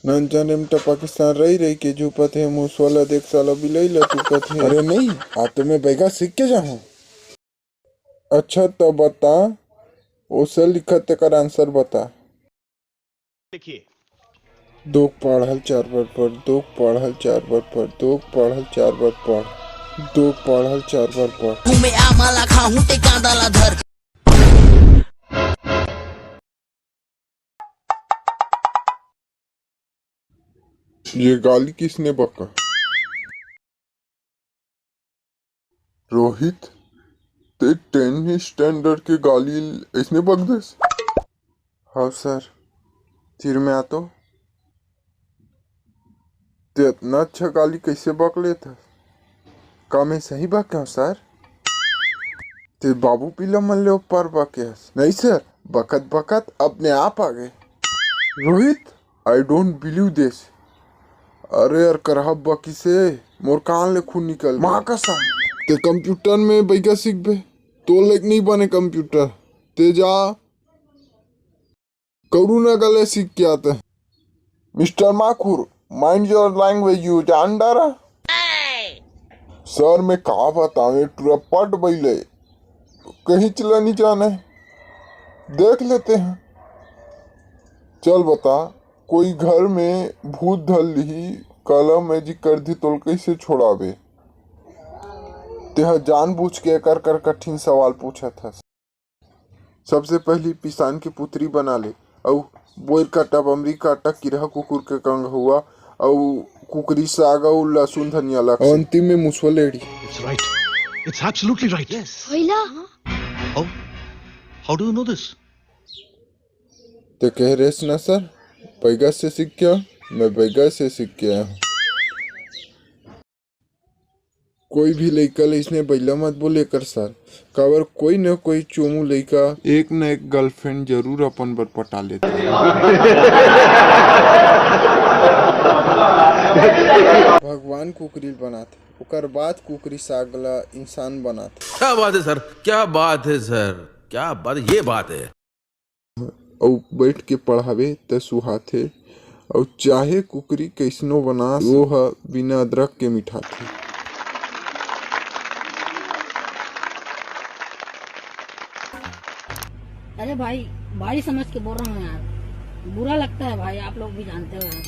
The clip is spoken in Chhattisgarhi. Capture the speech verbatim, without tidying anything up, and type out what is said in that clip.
नंजन एमटा पाकिस्तान रही रही के झुपत हे, मुसवा ला देख साला बिलाई ला टूकत हे। अरे नहीं, आज तो मैं बैगा सीख के जाहूँ। अच्छा तो बता, ओसे लिखत तेकर आंसर बता। देखिए। दो पढ़ल चार बार पढ़, दो पढ़ल चार बार पढ़, दो पढ़ल चार बार पढ़, दो पढ़ल चार बार पढ़। घूमे आमा ला खाहूं ते कांदा ला धर। ये गाली किसने बका? रोहित, ते टेन स्टैंडर्ड के गाली ऐसने बक देस? हाँ सर, फिर मैं आतो। ते अतना अच्छा गाली कैसे बक लेत हस? का मैं सही बक हूँ सर? ते बाबू पीला मन ले ऊपर बके हस? नहीं सर, बकत बकत अपने आप आ गए। Rohit, I don't believe this। अरे यार, करहा बकिसे, मोर कान ले खून निकल गे। माँ कसम। ते कंप्यूटर में बैगा सीखबे, तोर लायक नहीं बने कंप्यूटर। ते जा करुणा गले सीख के आते हैं। Mister Makhur, mind your language, you जान डारा। सर, मैं का बताऊं, ये टुरा पट बैले, कहीं चला नहीं जाना है, देख लेते हैं। चल बता, कोई घर में भूत धर लिही, काला मैजिक कर दी, तोल कैसे छोड़ाबे? तेहा जानबूझ के एकर कर कठिन सवाल पूछत हस। सबसे पहली पिसान के पुतरी बना ले, अउ बोइर काटा, बमरी काटा, किरहा कुकुर के कंगहुआ, अउ कुकरी साग अउ लहसुन धनिया ला। अउ अंतिम में मुसवा लेड़ी। It's right. It's absolutely right. Yes. होइला? How? How do you know this? ते कह रहे ना सर, बैगा से सीख के आया, मैं बैगा से सीख के आया हूँ। कोई भी लइका ले इसने बैला मत बोले कर सर, काबर कोई न कोई चोमू लइका एक न एक गर्लफ्रेंड जरूर अपन बर पटा लेथे। भगवान कुकरी ल बनाथे, ओकर बाद कुकरी साग ला इंसान बनाथे। क्या बात है सर, क्या बात है सर, क्या बात, ये बात है। अउ बैठ के पढ़ावे त सुहाथे, अउ चाहे कुकरी कइसनो बनास, वो ह बिना अदरक के मिठाथे। अरे भाई, भाई समझ के बोल रहा हूँ यार, बुरा लगता है भाई, आप लोग भी जानते हो यार।